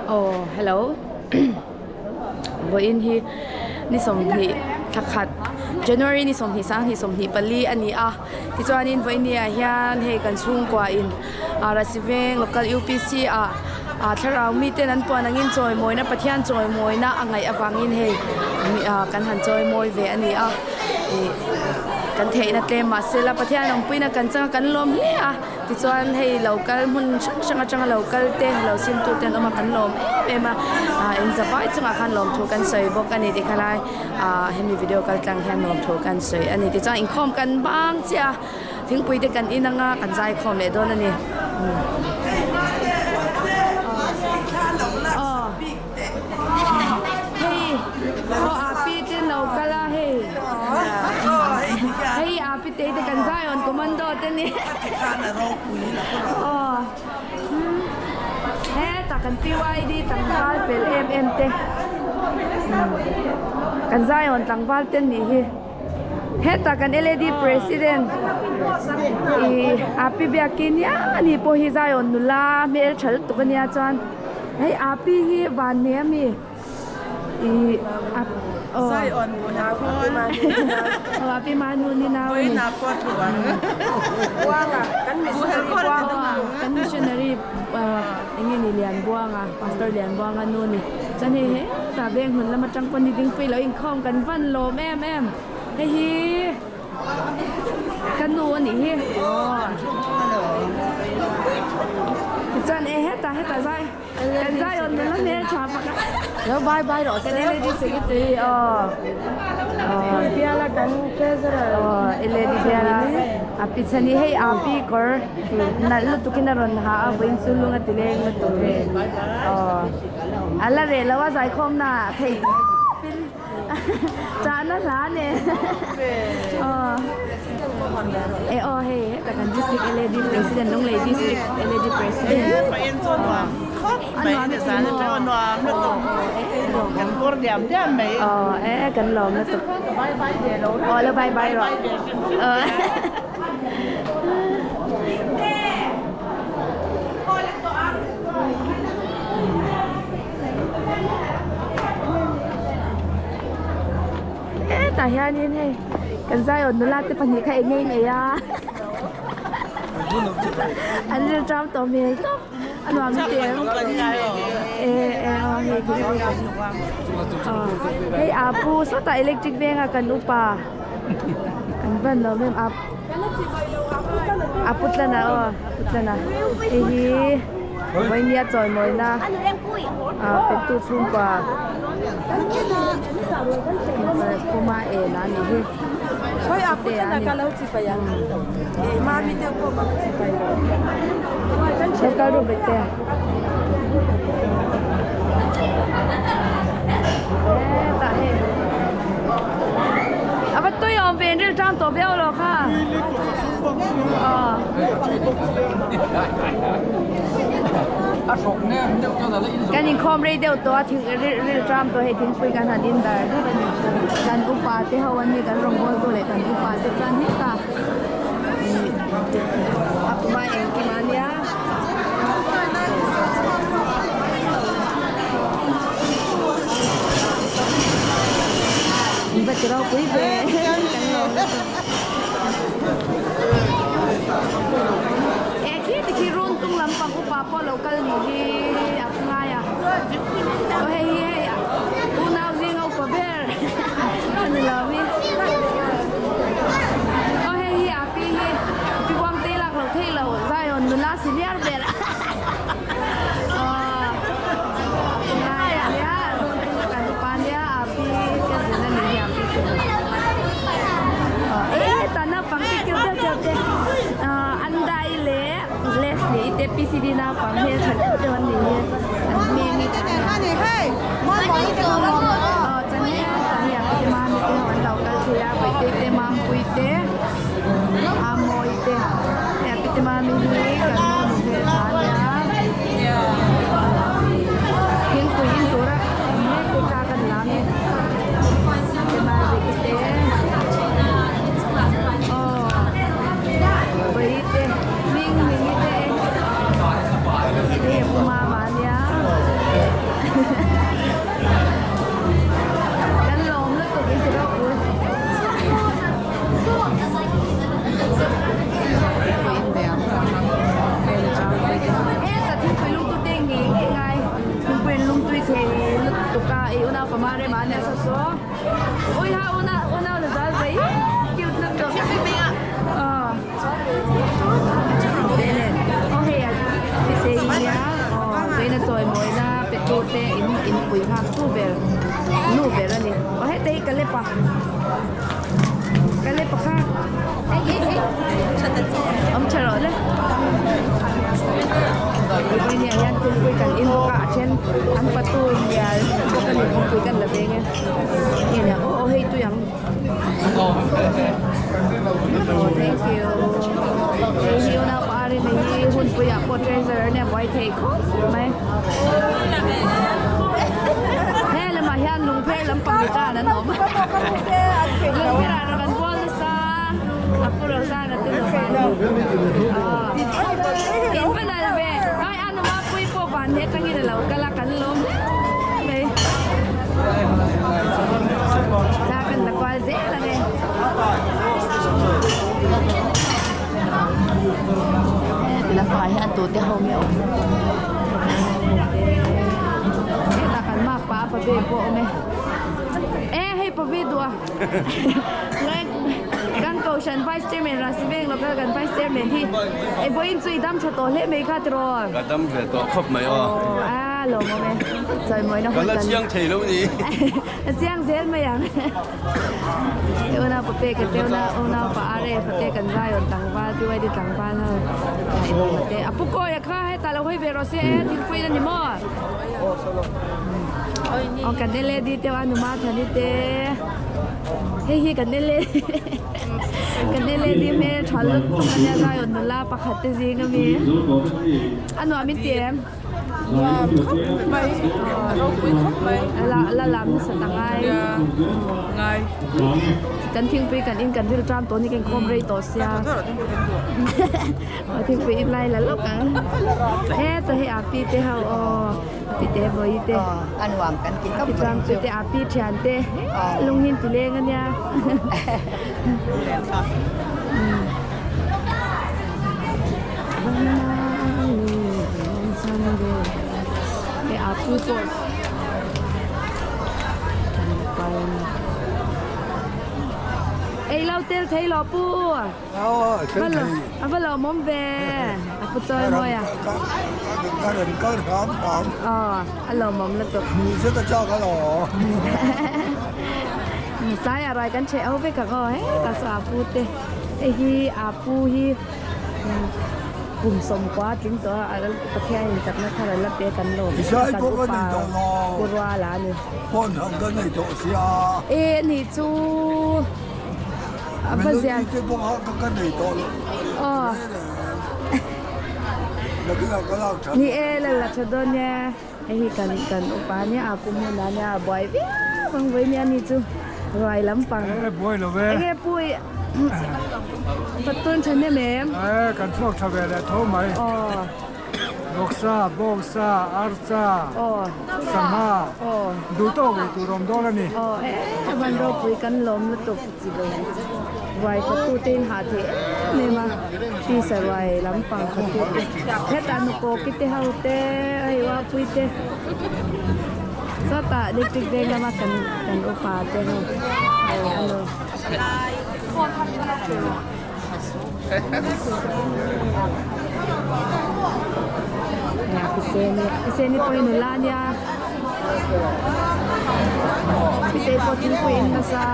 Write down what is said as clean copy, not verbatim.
Aw hello vawiin hi ni sawmhnih thla khat January ni sawmhnih sanghnih sawmhnih pali a ni a tichuanin vawiin ni ah hian hei kan chhungkua in Rasiveng local U P C ah thlarau miten an puan angin chawimawina Pathian chawimawina a ngaih avangin hei kan han chawimawi ve a ni a ih kan theihna tlem mahsela Pathian awmpuina kan changa kan lawm hle a. Tichuan hei lo kal hmun hrang hrang atanga lo kal te lo sim tu te an awm a kan lawm em em a ah in zavai chungah khan lawmthu kan sawi bawk a ni tih kha lai ah hemi video kal tlang hian lawmthu kan sawi a ni tichuan inkhawm kan bang chiah a thingpui te kan in anga kan zaikhawm leh dawn a ni. Hei aw api te lo kal a hei hei api te te kan zai awn commando te ni aw hetah kan PYD tlangval fel em em te kan zai awn tlangval te nih hi hetah kan LAD president ih api biakin hian ani pawh hi zai awn nula hmeltha lutuk ania chuan. Hei api hi van nei ami ih a aw Zai on bu na khawn. Aw api manu ni nau ani. Pui na pawh thu ang. Buanga kan missionary Buanga. Kan missionary enge ni Lianbuanga Pastor Lianbuanga nu ni. Chuan hei hetah veng hmun lam atang pawh ni dingpui lo inkhawm kan van lawm em em. Hei hi Ka nu a nih hi tichuan e hetah hetah zai kan zai awn nula hmel tha pakhat lo bye bye rawh kan lady secretary aw biala kan treasurer aw lady biala a pi chhani hei a pi kawr nalh lutuk in a rawn ha a vawiin chu lung a ti leng lutuk e aw a la reh lo a zaikhawm na ah theih tawp in. Chahna hla nen aw e aw hei heta kan district LAD president Lunglei district LAD president a nuam i ti maw aw e kan lawm lutuk aw lo bye bye rawh aw. Hetah hianin hei kan Zion nula te pahnih kha eng nge in ei a an rilṭam tawh hmel tawp a nuam lutuk em e e aw hei hei aa pu sawtah electric venga kan upa an van lo em a a pu tlana aw a pu tlana hei hi. Vawimia chawimawina ah petu chhungkua puma en a nih hi te a ni lo kal ru bek te hetah hei a va tui awm ve ril tang tawh viau lo kha Kan inkhawm rei deuh tawh a thing ril tram tawh hei thingpui kan han in dar dar a ni kan upa te ho an ni kan rawngbawltu leh kan upa te chuan hetah ih a puma engkim a nia. In va ti ropui ve kan lawm lutuk. E khi tikhi run tung lampang upa pawh lo kal nih hi a ngai a aw hei hi hei unau zinga upa ber a ni lo mi aw hei hi a pi hi pi buangte lak loh theih loh Zion nula senior ber aw ngai a nia run tung kan upa nia a pi ka zin a ni hi a pi ka zin. E hetah naupang te keuh deuh deuh te ahh Andai leh Leslie te PCD naupang hmeltha deuh deuh an nih hi an hming hi aw chuan hetah hi a pi mami te ho an lo kal phei a Bawihtei te Mampui te Amawi te hei a pi te mami hi kan nu hmeltha a nia thingpui in tura mek te kha kan lam e. Ei unau pa ma rem a nia saw saw. Ui ha unau unau la zal vai cute lutuk. Aw. Aw hei a pite hi nia aw tuina chawi mawina pe tu te in in pui nghak tu ber nu ber a ni. Aw heta hi ka lep a ka lep a kha awm tha rawh le. Vawinia hian thingpui kan in bawk a a then an fatu mial bawk a ni thingpui kan la veng e nge nia aw aw hei tui ang. Oh, thank you. Hei hi unau pa ri mai hi hunpui ah pawh treasure ania buai thei khawp mai. He lamah hian lungpher lampang ni tan an awm. Lungpher ah rawn an bual nasa. A pu Rosan a te nupa hi. In va nal ve. Ai a numa pui pawh van he tangin a lo kal a kan lawm hle mai. Thla kan la kual zel ang e. Heti lampangah hian a tute ho nge awm. Hetah kan mak pah a pave pawh a awm e. E hei pave duh a. Kan Kohhran Vice Chairman Rasi Veng local kan Vice Chairman hi e vawiin chu i dam tha tawh hle mai kha tiraw? Ka dam ve tawh khawp mai aw. Aw a lawmawm e. Chawimawina hun Ka la kan chiang thei lo ni. A chiang zel mai ang. Te unau pa pek te unau unau pa are fate kan zai awn tlangval PYD tlangval ho te a pu kawi a kha hetah lo hawi ve rawh se e thingpui a ni maw? Aw kan led te a numa thani te hei hi kan led kan led hmel tha lutuk a nia Zion nula pakhat te zing ami a nuam in ti em nuam khawp mai a ropui khawp mai la la lam nasa ta ngai ngai kan thingpui kan in kan ril tram tawh ni kan khawm rei tawh sia Aw thingpui in lai la lawk ang. Heta hei api te ho aw api te bawi te. A nuam kan ti khawp mai. Tichuan chu te api thian te lung hin ti leng ania. Hei apu pawh Ei lo tel thei lo pu. A va lawmawm ve a pu chawi mawi a. Ka rem kal hram hram. Aw a lawmawm lutuk. Hmuh che ka chak a lo. Tlai ah rai kan cheh ho vek ang aw heta saw a pu te hei hi a pu hi kum sawmkua a tling tawh a Pathian in chakna thar a la pe kan lawm kan upa pu ruala a ni. Phone han ka nei tawh sia. E nih chu. A va ziah. Melody te pawh kha ka ka nei tawh lo. Aw. Nakinah ka lak tha. Ni e la la tha dawn nia. Hei hi kan kan upa nia a kum hun ah nia a buai viau ang vawi nia ni chu ruai lampang. E buai lo ve. Enge pui Patun thahnem em? E kan chhuak tha ve leh tho mai. Aw. Vawksa, bawngsa, archa, sangha, duh tawk ei tur awm dawn a ni. Aw e van ropui kan lawm lutuk ruai fatu te in hah theih em em a tisa ruai lampang fatu te hetah nukawki te ho te hei uapui te sawtah electric veng lama kan kan upa te ho ano. Piseni pawh hi nula a nia pitei pawh thingpui in nasa.